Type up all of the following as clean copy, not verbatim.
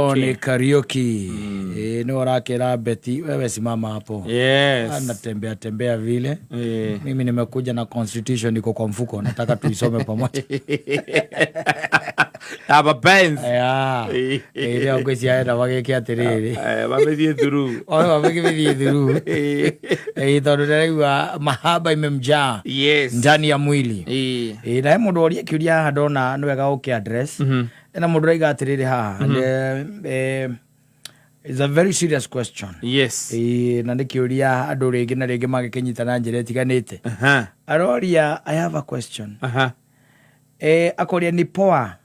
Nĩ Kariuki. Ĩĩ, nĩwe ũrakĩra Betty, wewe simama hapo. Anatembea tembea vile. Mimi nimekuja na constitution iko kwa mfuko, nataka tuisome pamoja. Aba Benz. Yeah. Ĩĩ, rĩo ngwĩciria enda magĩke atĩrĩrĩ. Mamĩthiĩ through. Oyo mamĩgĩthiĩ through. Ĩĩ, tondũ ndĩraigua mahaba imemjaa ndani ya mwili. Ĩĩ, na he mũndũ woria kĩũria haha ndona nĩ wega ũkĩ address. Ena mũndũ ũraiga atĩrĩrĩ haha. And, it's a very serious question. Ĩĩ, na nĩ kĩũria andũ rĩngĩ na rĩngĩ magĩkĩnyita na njĩra ĩtiganĩte. Aroria, "I have a question." Akoria, ni poa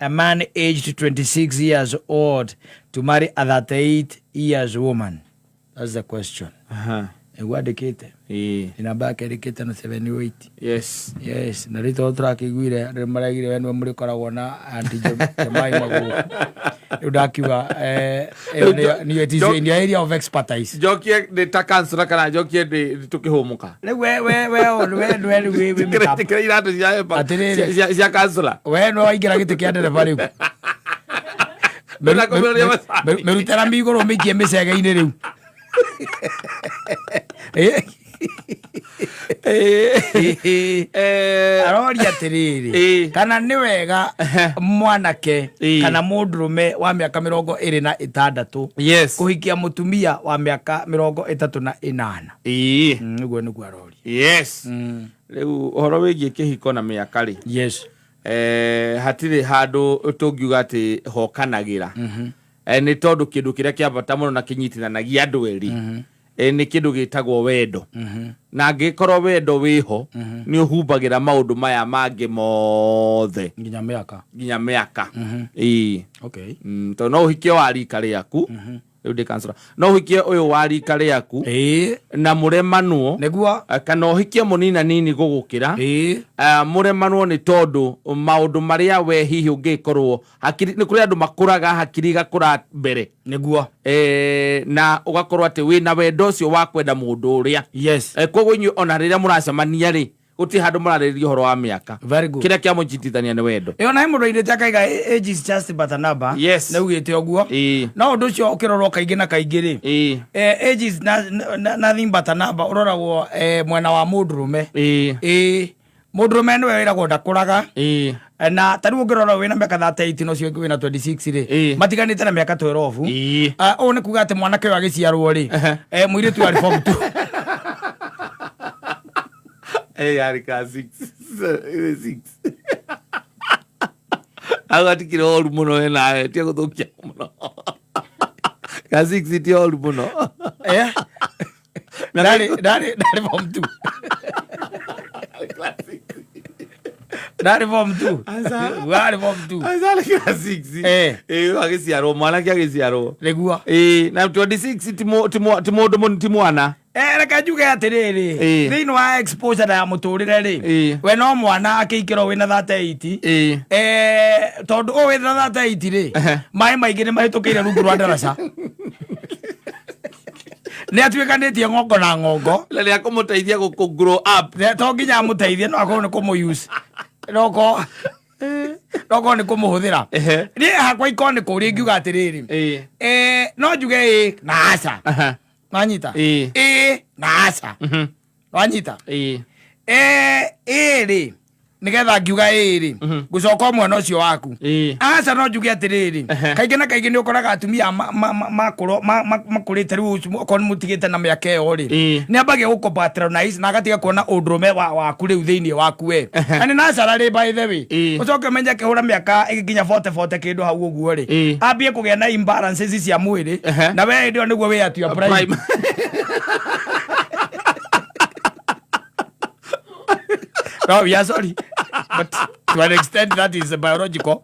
a man aged 26 years old to marry a 38 years woman? That's the question. Nĩguo andĩkĩte. Namba yake ĩrĩkĩte na 78. Yes, na rĩu tondũ tũrakĩiguire andũ nĩmaraigire we nĩwe mũrĩkoragwo na Aunty Jemima gũkũ. Rĩu ndakiuga ĩyo nĩyo it is in your area of expertise. Njokie ndĩ ta counselor kana njokie ndĩ tũkĩhũmũka? Rĩu we nĩwe rĩu wĩ mĩtambo. Njĩkĩre iratũ cia Atĩrĩrĩ. cia counselor. We nĩwe waingĩra gĩtĩ kĩa ndereba rĩu. Ndĩrakũmĩrũria macani. Mĩrute rami igũrũ mĩikie mĩcege-inĩ rĩu. Aroria atĩrĩrĩ, kana nĩ wega mwanake kana mũndũrũme wa mĩaka 26 kũhikia mũtumia wa mĩaka 38? Ũguo nĩguo aroria. Yes, rĩu ũhoro wĩgiĩ kĩhiko na mĩaka rĩ, hatirĩ handũ tũngiuga atĩ hokanagĩra, nĩ tondũ kĩndũ kĩrĩa kĩa bata mũno na kĩnyitithanagia andũ erĩ nĩ kĩndũ gĩtagwo wendo, na angĩkorwo wendo wĩho, nĩ ũhumbagĩra maũndũ maya mangĩ mothe. Nginya mĩaka. Nginya mĩaka, ĩĩ. Tondũ no ũhikie wa rika rĩaku, rĩu ndĩ counselor, no ũhikie ũyũ wa rika rĩaku na mũremanwo, kana ũhikie mũnina nini gũgũkĩra, mũremanwo, nĩ tondũ maũndũ marĩa we hihi ũngĩkorwo hakiri, nĩ kũrĩ andũ makũraga hakiri igakũra mbere. Na ũgakorwo atĩ wĩna wendo ũcio wa kwenda mũndũ ũrĩa. Koguo inyuĩ ona rĩrĩa mũracemania rĩ, gũtirĩ handũ mũrarĩrĩria ũhoro wa mĩaka. Very good. Kĩrĩa kĩamũnyitithania nĩ wendo. Ĩyo na he mũndũ airĩte akaiga, "Age is just but a number." Nĩ ugĩte ũguo. No ũndũ ũcio ũkĩrorwo kaingĩ na kaingĩ rĩ, age is nothing but a number ũroragwo mwena wa mũndũrũme. Ĩĩ, mũndũrũme nĩwe wĩragwo ndakũraga. Na ta rĩu ũngĩrora wĩna mĩaka 38 na ũcio ũngĩ wĩna 26 rĩ, matiganĩte na mĩaka 12. Ah, ũũ nĩ kuga atĩ mwanake ũyũ agĩciarwo rĩ, mũirĩtu arĩ form 2. Yarĩ ka six six hau, hatikĩrĩ ũru mũno, we nawe tia gũthũkia mũno, ka 6 ti ũru mũno. Ndarĩ form 2, ndarĩ form 2. Aca. Ndarĩ form 2. Arĩ ka 6. Agĩciarwo, mwanake agĩciarwo. Nĩguo. Na 26 ti mũndũ ti mwana. Reke njuge atĩrĩrĩ, thĩinĩ wa exposure na ya mũtũrĩre rĩ, we no mwana akĩingĩrwo wĩna 38. Tondũ ũyũ wĩna 38 rĩ, maĩ maingĩ nĩ mahĩtũkĩire rungu rwa ndaraca, nĩ atuĩkanĩtie ng'ongo na ng'ongo. Na nĩ akũmũteithia gũ grow up. To nginya amũteithie, no akorwo nĩ kũmũ no korwo nĩ kũmũhũthĩra. Niĩ hakwa ikorwo nĩ kũũria, ingiuga atĩrĩrĩ, no njuge ĩ na aca. Wanyita? Ĩ na aca. Wanyita? Ĩĩ. Ĩ rĩ, nĩgetha ngiuga ĩ rĩ, ngũcoka o mwena ũcio waku. Aca, no njuge atĩrĩrĩ, kaingĩ na kaingĩ nĩ ũkoraga atumia makũrĩte rĩu, okorwo nĩ mũtigĩte na mĩaka ĩyo rĩ, nĩ ambagia gũkũ patronize na agatiga kuona ũndũrũme waku rĩu thĩinĩ waku we. Na nĩ naturally, by the way. Ũcoke ũmenye akĩhũra mĩaka ĩgĩkinya 40 40 kĩndũ hau ũguo rĩ, ambie kũgĩa na imbalances cia mwĩrĩ. Na we hĩndĩ ĩyo nĩguo wĩ at your prime. Prime. No, we are sorry, but to an extent that is biological,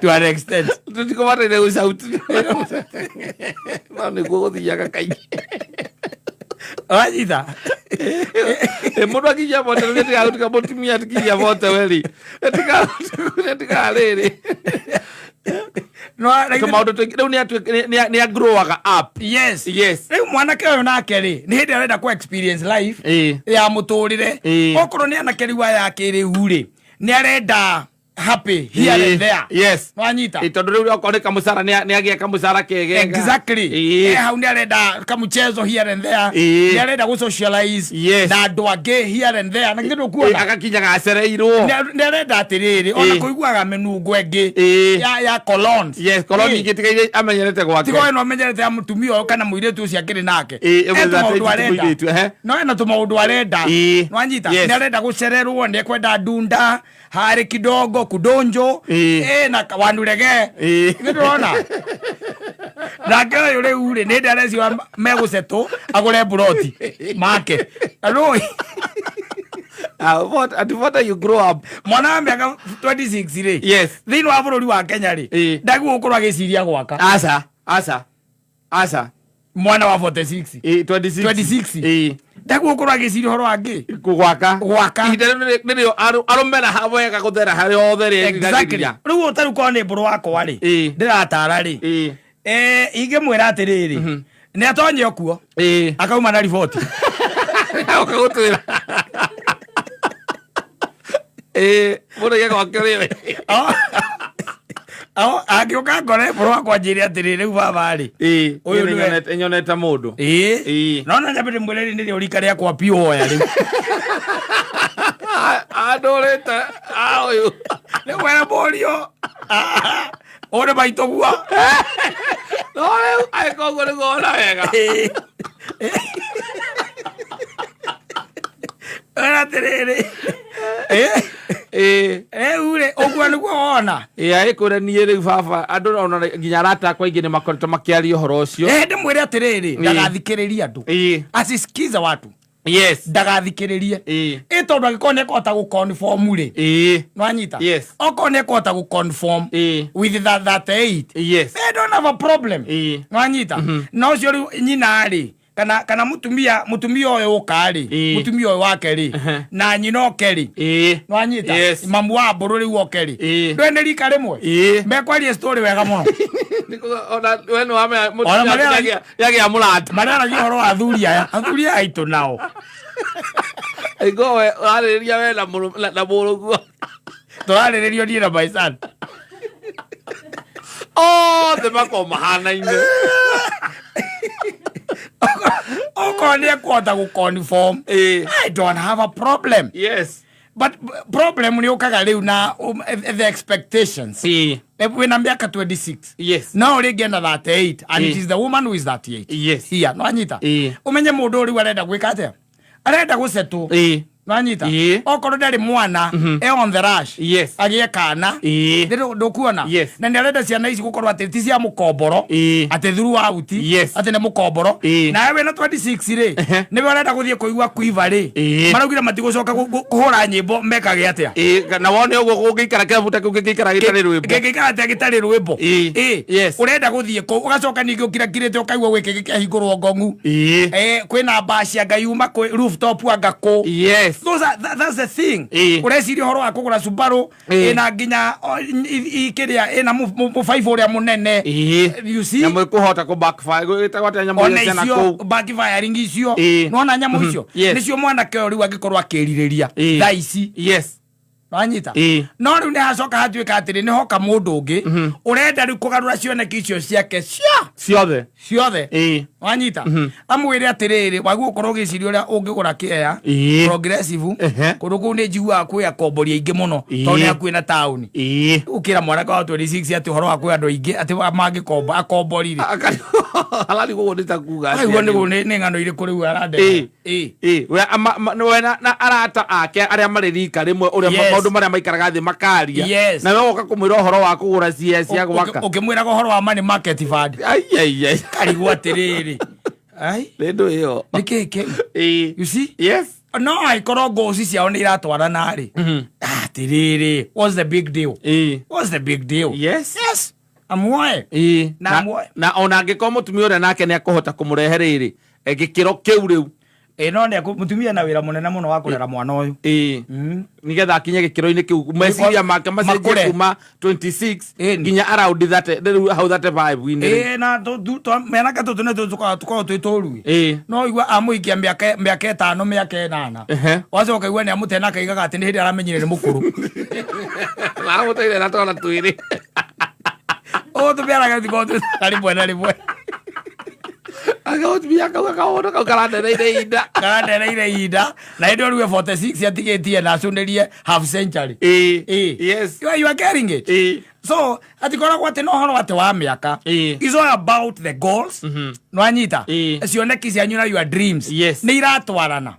to an extent. Tũtikũbataire gũcauti, no nĩguo gũthiaga kaingĩ. Wanyita? Mũndũ akinyia 40 rĩu tiga mũtumia akinyia 40 we rĩ, tiga rĩrĩ. No tũmaũndũ tũingĩ rĩu nĩ agrowaga up. Rĩu mwanake ũyũ nake rĩ, nĩ hĩndĩ arenda ku experience life ya mũtũrĩre. Okorwo nĩ anake rĩu aya akĩrĩu rĩ, nĩ arenda Happy here and there. Nwanyita? Ĩ, tondũ rĩu okorwo nĩ kamũcara nĩ agĩa kamũcara kegega. Exactly. Hau nĩ arenda kamuchezo here and there. Nĩ arenda gũ socialize na andũ angĩ here and there, na githĩ ndũkuona? Agakinyaga acereirwo. Nĩ arenda atĩrĩrĩ, ona kũiguaga mĩnungo ĩngĩ ya colognes. Yes, koloni ingĩ tiga iria amenyerete gwake. Tiga ĩno amenyerete ya mũtumia ũyũ kana mũirĩtu ũcio akĩrĩ nake. Ĩĩ, He tũmaũndũ mũirĩtu, arenda. Mũirĩtu, ehe. No ena tũmaũndũ arenda. Nwanyita? Nĩ arenda gũcererwo, nĩ ekwenda ndunda harĩ kidogo kudonjo. Na wanurege. Nĩ ndĩrona nake ũyũ rĩu rĩ, nĩ ndĩarecio megũcetũ agũre mburoti make na rũĩ. Ah, what, at what you grow up. Mwana wa mĩaka 26 rĩ, thĩinĩ wa bũrũri wa Kenya rĩ, ndagĩrĩirwo gũkorwo agĩciria gwaka. Aca, aca, aca. Mwana wa 46. Ĩ, 26. 26. Ndagĩrĩirwo gũkorwo agĩciria ũhoro wa ngĩ Gwaka. Gwaka. Ihinda rĩu nĩrĩo arũmera ha wega gũthera harĩa hothe rĩ. Exactly. Rĩu ũtarĩ korwo nĩ mbũrũ wakwa rĩ, ndĩratara rĩ, ingĩmwĩra atĩrĩrĩ, nĩ atonye okuo, akauma na riboti. Oka gũtwĩra. Mũndũ aige gwake rĩ. Angĩũka ngore mbũrũ wakwa njĩre atĩrĩrĩ, rĩu baba rĩ, ũyũ Niĩ nyonete mũndũ. No na nyambe ndĩmwĩre rĩ, nĩrĩo rika rĩakwa piũ hoya rĩu. Andũrĩte ũyũ. Rĩu wee mũriũ ũyũ nĩ maitũ guo. No rĩu angĩkorwo ũguo nĩguo wona wega. Ĩra atĩrĩrĩ, rĩu rĩ, ũguo nĩguo wona. Ĩ, agĩkwĩre niĩ rĩu baba, andũ ona nginya arata akwa aingĩ nĩ makoretwo makĩaria ũhoro ũcio. Ndĩmwĩre atĩrĩrĩ, ndagathikĩrĩrie andũ, asisikize watu. Ndagathikĩrĩrie. Ĩ, tondũ angĩkorwo nĩ ekũhota gũ-conform rĩ, nwanyita? Yes. Okorwo nĩ ekũhota gũ-conform with that 38, they don't have a problem. Nwanyita? Na ũcio rĩu nyina rĩ, kana mutumia ũyũ ũka rĩ, mutumia ũyũ wake rĩ, na nyina oke rĩ, nwanyita? Yes. Mamu wa mbũrũ rĩu oke rĩ, ndũĩ nĩ rika rĩmwe, mekwaria story wega mũno. Ona we nĩ wamenya Ona mũtumia nĩagĩa mũrata. Marĩaragia ũhoro wa athuri aya, athuri aya aitũ nao. Aigua we ũrarĩrĩria we na mũrũguo. Tũrarĩrĩrio niĩ na my son. Othe makoragwo mahanaine. Okorwo nĩ ekũhota gũ-conform, I don't have a problem. But problem nĩ ũkaga rĩu na the expectations. Wĩna mĩaka 26, no rĩngĩ ena 38, and it is the woman who is 38 here. Nwanyita? Ũmenye mũndũ ũyũ rĩu arenda gwĩka atĩa, arenda gũcetwo. Nwanyita? Okorwo ndarĩ mwana, e on the rush agĩe kana. Ndũkuona? Yes. Na nĩ arenda ciana ici gũkorwo atĩ ti cia mũkomboro, atĩ throughout, atĩ nĩ mũkomboro. Nawe wĩna 26 rĩ, nĩwe ũrenda gũthiĩ kũigua Quiver rĩ, maraugire matigũcoka kũhũra nyĩmbo, mekage atĩa? Ĩ, na wone ũguo kũngĩikara kĩrabu ta kĩu kĩngĩikara gĩtarĩ rwĩmbo. Kĩngĩikara atĩa gĩtarĩ rwĩmbo? Yes. Ũrenda gũthiĩ kũu, ũgacoka ningĩ ũkirakirĩte ũkaigua gwĩkĩ gĩkĩahingũrwo ngong'u. Kwĩna mbacia ngai yuma kwĩ rooftop anga kũ. That's the thing. Ũreciria ũhoro wa kũgũra Subaru ĩna nginya kĩrĩa ĩna mũbaibũ ũrĩa mũnene. You see? Nyamũ ĩkũhota kũ backfire gwĩtagwo atĩa nyamũ Ona iria ciana icio kũu? Backfiring icio. Nona nyamũ icio nĩcio mwanake ũyũ rĩu angĩkorwo akĩrirĩria thaa ici. Wanyita? No rĩu nĩ hacoka hatuĩka atĩrĩ, nĩ hoka mũndũ ũngĩ ũrenda rĩu kũgarũra cioneki icio ciake cia Ciothe. Ciothe. Wanyita? Amwĩre atĩrĩrĩ, wagwo ũkorwo ũgĩciria ũrĩa ũngĩgũra kĩea Progressive. Kũndũ kũu nĩ njiguaga kwĩ akombori aingĩ mũno, tondũ nĩ hakuhĩ na taũni. Ũkĩra mwanake wa 26 atĩ ũhoro wa kwĩ andũ aingĩ atĩ mangĩkomba akombori rĩ, Ararigwo ũguo nĩ ta kuga atĩa aigua rĩu. nĩ ng'ano irĩkũ rĩu arandehe. We we na arata ake arĩa marĩ rika rĩmwe ũrĩa maũndũ marĩa maikaraga thĩ makaria, na we woka kũmwĩra ũhoro wa kũgũra cia cia gwaka. Ũkĩmwĩraga ũhoro wa money market fund. Ai, ai, ai. Karigwo atĩrĩrĩ, ai, nĩ ndũ ĩyo. Nĩ kĩĩ kĩu? You see? No angĩkorwo ngoci ciao nĩ iratwarana rĩ, atĩrĩrĩ, what's the big deal? What's the big deal? Yes, amuoe. Na Na ona angĩkorwo mũtumia ũrĩa nake nĩ akũhota kũmũrehe rĩrĩ, gĩkĩro kĩu rĩu. Ĩ, no nĩ mũtumia na wĩra mũnene mũno wa kũrera mwana ũyũ. Nigetha akinye gĩkĩro-inĩ kĩu, meciria make macenjie Makũre. kuma 26 Ĩni. nginya around 30, rĩu hau 35-inĩ rĩ. Ĩ, na mĩanake tũtũ nĩ tũkoragwo twĩ tũru. No igua amũikia mĩaka 5, mĩaka 8. Wacoka igua nĩ amũte na akaigaga atĩ nĩ hĩndĩ aramenyire nĩ mũkũrũ. Aramũteire na twana twĩrĩ. Ũũ tũmĩaraga thikũ twĩ rĩmwe na rĩmwe. Akaũtumia kau akaũndũ kau karandereire ihinda. Karandereire ihinda na hĩndĩ ĩyo rĩu 46 atigĩtie na acũnĩrie half century. You are getting it. So atikoragwo atĩ no ũhoro atĩ wa mĩaka. It's all about the goals. Nwanyita cioneki cianyu na your dreams. Nĩ iratwarana.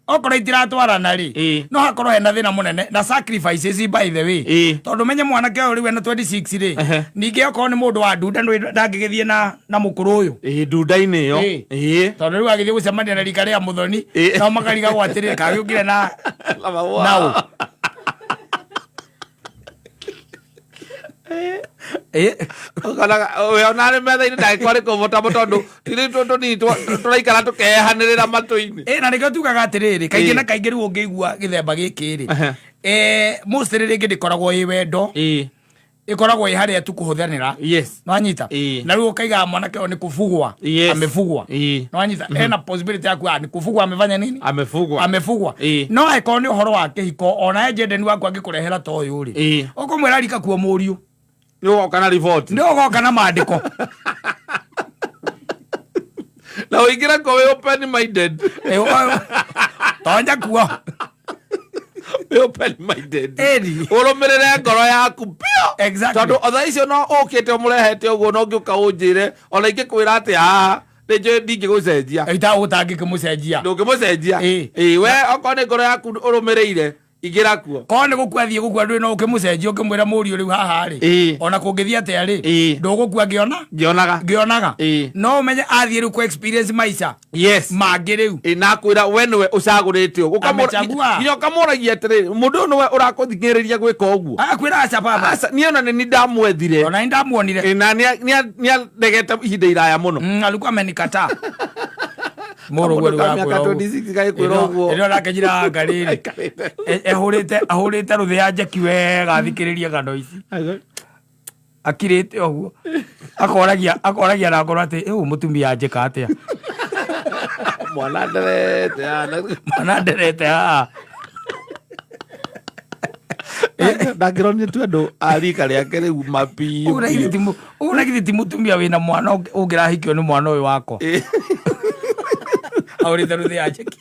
Okorwo itiratwarana rĩ, no hakorwo hena thĩna mũnene na sacrifices, by the way. Tondũ menye mwanake ũyũ rĩu ena 26 rĩ, ningĩ okorwo nĩ mũndũ wa ndunda ndangĩgĩthiĩ na mũkũrũ ũyũ. Ndunda-inĩ ĩyo. Tondũ rĩu agĩthiĩ gũcemania na rika rĩa mũthoni, nao makarigagwo atĩrĩrĩ, kagĩũkire na nao. Ũkonaga we ona arĩ metha-inĩ ndangĩkorwo arĩ comfortable tondũ tũirĩtu tũtũ tũnini tũraikara tũkehanĩrĩra matũ-inĩ. Na nĩkĩo tugaga atĩrĩrĩ, kaingĩ na kaingĩ rĩu ũngĩigua gĩthemba gĩkĩ rĩ, mostly rĩngĩ ndĩkoragwo ĩ wendo, ĩkoragwo ĩ harĩa tu kũhũthanĩra. Nwanyita? Na rĩu ũkaigaga mwanake ũyũ nĩ kũbugwa. Amefugwa. Nwanyita? Ena possibility ya kuga nĩ kũbugwa, amefanya nini? Amefugwa. Amefugwa. No angĩkorwo nĩ ũhoro wa kĩhiko, ona ejendeni waku angĩkũrehera ta ũyũ rĩ, ũkũmwĩra rika kuo mũriũ. Nĩ ũgoka na riboti. Nĩ ũgoka na maandĩko. Na ũingĩre kuo wĩ open minded. Tonya kuo. Wĩ open minded. Ĩni. Ũrũmĩrĩre ngoro yaku biũ. Exactly. Tondũ o thaa icio no ũkĩte ũmũrehete ũguo, no ũngĩũka ũnjĩre ona ingĩkwĩra atĩ haha nĩ njũĩ ndingĩgũcenjia. Ita ũtangĩkĩmũcenjia. Ndũngĩmũcenjia. Ĩ, we okorwo nĩ ngoro yaku ũrũmĩrĩire, ingĩra kuo. Korwo nĩ gũkua thiĩ gũkua, ndũĩ no ũkĩmũcenjia ũkĩmwĩra mũriũ rĩu haha rĩ, ona kũngĩthiĩ atĩa rĩ, ndũgũkua ngĩona ngĩonaga. Ngĩonaga. No ũmenye athiĩ rĩu kũ experience maica mangĩ rĩu. Ĩ, na kwĩra we nĩwe ũcagũrĩte ũguo. Amechagua. Nginya ũkamũragia atĩrĩrĩ, mũndũ ũyũ nĩwe ũrakũthing'ĩrĩria gwĩka ũguo? Agakwĩra aca baba. Aca, niĩ ona nĩ ni ndamwethire. Ona nĩ ndamuonire. Ĩ, na nĩandegete ihinda iraya mũno. Alikuwa amenikataa. Mũrũ guo Kamũndũ ka mĩaka 26 gagĩkwĩra ũguo. Ĩrĩa nake njira ngarĩrĩ. Aikarĩte. Ehũrĩte ahũrĩte rũthĩ ya njeki wega athikĩrĩrie ng'ano ici. Akirĩte ũguo. Akoragia na ngoro atĩ ĩũ mũtumia anjĩka atĩa? Mwana nderete haha. Mwana nderete haha. Ndangĩronire tu andũ a rika rĩake rĩu mabiũ. Ũguo na githĩ ti mũtumia wĩna mwana ũngĩrahikio nĩ mwana ũyũ wakwa. Ahũrĩte rũthĩ ya njeki.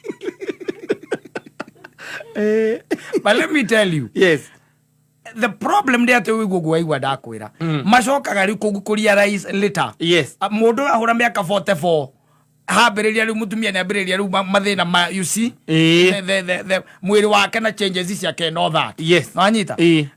But let me tell you. The problem nĩ atĩ ũiguo ũguo waigua ndakwĩra. Macokaga rĩu kũ realize later. Mũndũ ahũra mĩaka 44 hambĩrĩria rĩu mũtumia nĩ ambĩrĩria rĩu mathĩna ma, you see, the mwĩrĩ wake na changes ciake and all that. Nwanyita?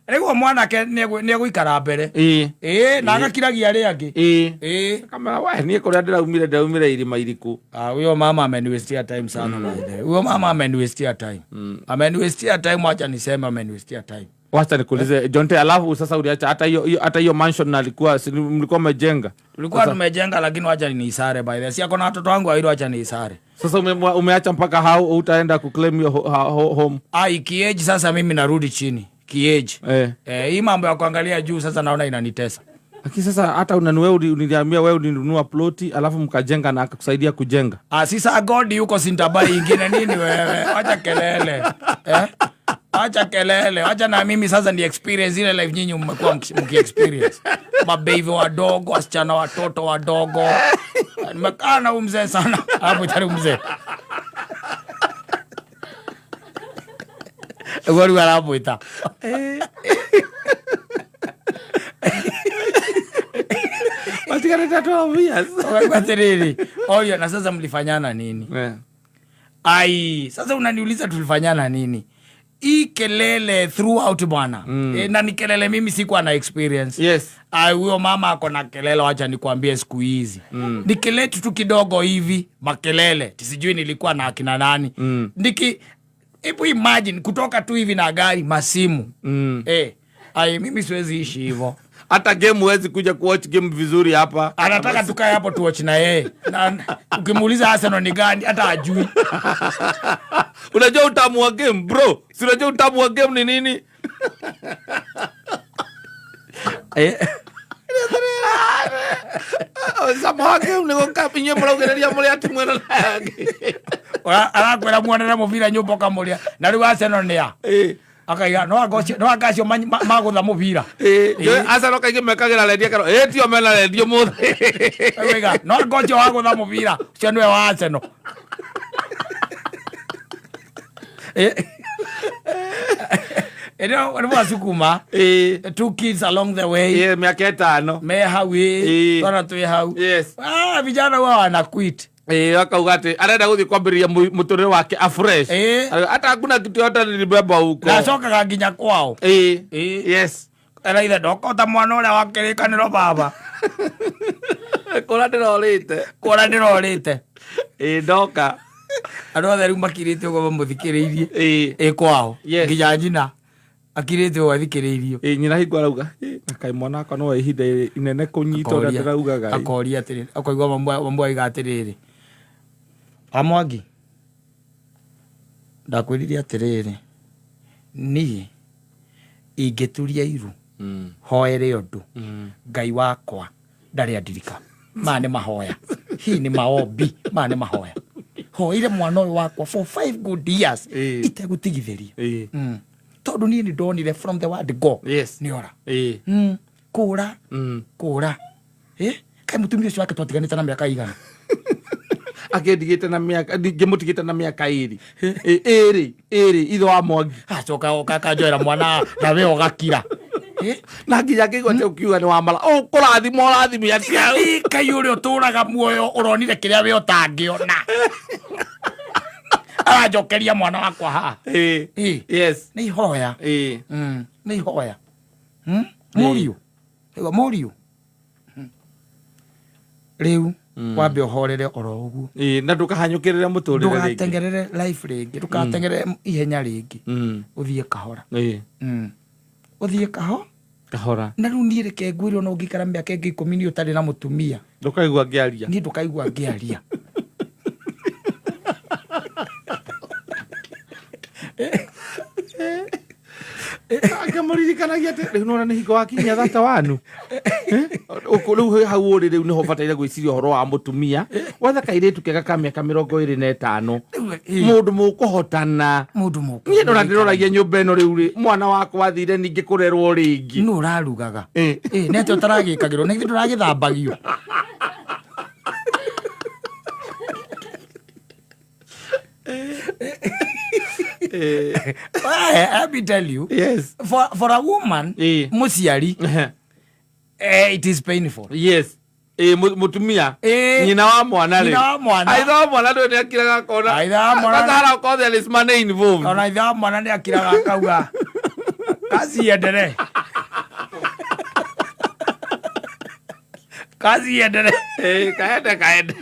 Rĩu mwanake nĩ egũikara mbere. Ĩĩ, na agakiragia arĩa angĩ. Ĩĩ. Kamera we niĩ kũrĩa ndĩraumire irima iriku. Ah, huyo mama ameniwestia time sana, by the way. Huyo mama ameniwestia time. Ameniwestia time, wacha niseme ameniwestia time. Wacha nikuulize Jonte, alafu sasa uliacha hata hiyo mansion na alikuwa si mlikuwa mmejenga? Tulikuwa tumejenga, lakini wacha niisare, by the way. Si ako na watoto wangu wawili, wacha niisare. Sasa umeacha mpaka hau utaenda kuclaim your home? Ai, kiage sasa mimi narudi chini. Kiage. Eh, hii mambo ya kuangalia juu sasa naona inanitesa. Lakini sasa hata unaniwe uliniambia wewe ulinunua ploti alafu mkajenga na akakusaidia kujenga. Ah, sisa God yuko sintabai ingine nini wewe? Wacha kelele. Eh? Wacha kelele. Wacha na mimi sasa ni experience ile life nyinyi mmekuwa mki experience. Mababy wadogo, wasichana watoto wadogo. Nimekaa na huyu mzee sana. Hapo tayari mzee. Gori waramuita. Watigarĩte 12 years. Ũkaigua atĩrĩrĩ, oria na sasa mlifanyana nini? Ai, sasa unaniuliza tulifanyana nini? Hii kelele throughout bwana. Na ni kelele mimi sikuwa na experience. Ai, huyo mama ako na kelele, wacha nikwambie siku hizi. Ni kelele tu kidogo hivi, makelele. Sijui nilikuwa na akina nani. Hebu imagine kutoka tu hivi na gari masimu. Ai, mimi siwezi ishi hivyo. Hata game huwezi kuja kuwatch game vizuri hapa. Anataka tukae hapo tuwatch na yeye. Na ukimuuliza Arsenal ni gani hata ajui. Unajua utamu wa game bro? Si unajua utamu wa game ni nini? Cama wa game nĩ gũka inyuĩ mũraugĩrĩria mũrĩ a timu ĩno na yangĩ. Arakwĩra muonere mũbira nyũmba ũkamũria na rĩu Arsenal nĩ a? Akaiga no anga ũcio no anga acio magũtha mũbira. Arsenal kaingĩ mekagĩra redio karo tio mena redio mũthĩ. Akaiga no anga ũcio wagũtha mũbira ũcio nĩwe wa Arsenal. Ĩno nĩ mwacukuma. Two kids along the way. Mĩaka ĩtano. Me hau twana twĩ hau. Yes. Vijana huwa wana quit. Akauga atĩ arenda gũthiĩ kwambĩrĩria mũtũrĩre wake afresh. Hata hakuna kitu yote nilibeba huko. Na acokaga nginya kwao. Yes. Era ithe ndokota mwana ũrĩa wa kĩrĩkanĩro baba. Kũrĩa ndĩrorĩte. Kũrĩa ndĩrorĩte. Ndoka. Andũ othe rĩu makirĩte ũguo mamũthikĩrĩirie. Kwao. Nginya nyina akirĩte ũguo athikĩrĩirio. Nyina hingo arauga, na kaĩ mwana wakwa no ihinda inene kũnyita ũrĩa ndĩraugaga. Akoria atĩrĩrĩ, akoigua mamu aiga atĩrĩrĩ. Amwangi, ndakwĩrire atĩrĩrĩ, niĩ ingĩturia iru hoere ũndũ Ngai wakwa ndarĩ andirika. Maya nĩ mahoya. Hii nĩ maombi, maya nĩ mahoya. Hoire mwana ũyũ wakwa for 5 good years itegũtigithĩria. Tondũ niĩ nĩ ndonire from the word go. Yes. Nĩ ora. Kũra. Kũra. Kaĩ mũtumia ũcio wake twatiganĩte na mĩaka igana? Akĩndigĩte na mĩaka, ngĩmũtigĩte na mĩaka ĩrĩ. Ĩrĩ, ithe wa Mwangi. Acoka oka akanjoera mwana na we ũgakira. Na nginya ngĩigua atĩ ũkiuga nĩ wamara. Ũkũrathimwo, ũrathimia atĩa? Ngai ũrĩa ũtũraga muoyo ũronire kĩrĩa we ũtangĩona. Aranjokeria mwana wakwa haha. Yes. Nĩ ihoya. Nĩ ihoya. Mũriũ. Mũriũ. Rĩu wambe ũhorere oro ũguo. Na ndũkahanyũkĩrĩre mũtũrĩre rĩngĩ. Ndũgatengerere life rĩngĩ, ndũgatengerere ihenya rĩngĩ. Ũthiĩ kahora. Ũthiĩ kahora. Na rĩu niĩ reke ngwĩre ona ũngĩikara mĩaka ĩngĩ 10 niĩ ũtarĩ na mũtumia. Ndũkaigua ngĩaria. Niĩ ndũkaigua ngĩaria. Akamũririkanagia atĩ rĩu nĩwona nĩ hingo wakinyia thata wanu. Rĩu hau ũrĩ rĩu nĩho ũbataire gwĩciria ũhoro wa mũtumia. Wetha kairĩtu kega ka mĩaka 25. Mũndũ mũkũhotana. Mũndũ mũkũhotana. Niĩ ndona ndĩroragia nyũmba ĩno rĩu rĩ, mwana wakwa athire ningĩ kũrerwo rĩngĩ. Nũ ũrarugaga? Nĩ atĩa ũtaragĩkagĩrwo? Nĩ githĩ ndũragĩthambagio? Let me tell you. Yes. For a woman, mũciari, it is painful. Yes. Mũtumia. Nyina wa mwana rĩ. Nyina wa mwana. Aitha wa mwana ndũ nĩ akiraga akona. Aitha wa mwana. Kwanza hara okorwo there is money involved. Ona aitha wa mwana nĩ akiraga akauga. Kazi iendelee. Kazi iendelee. Kaende, kaende.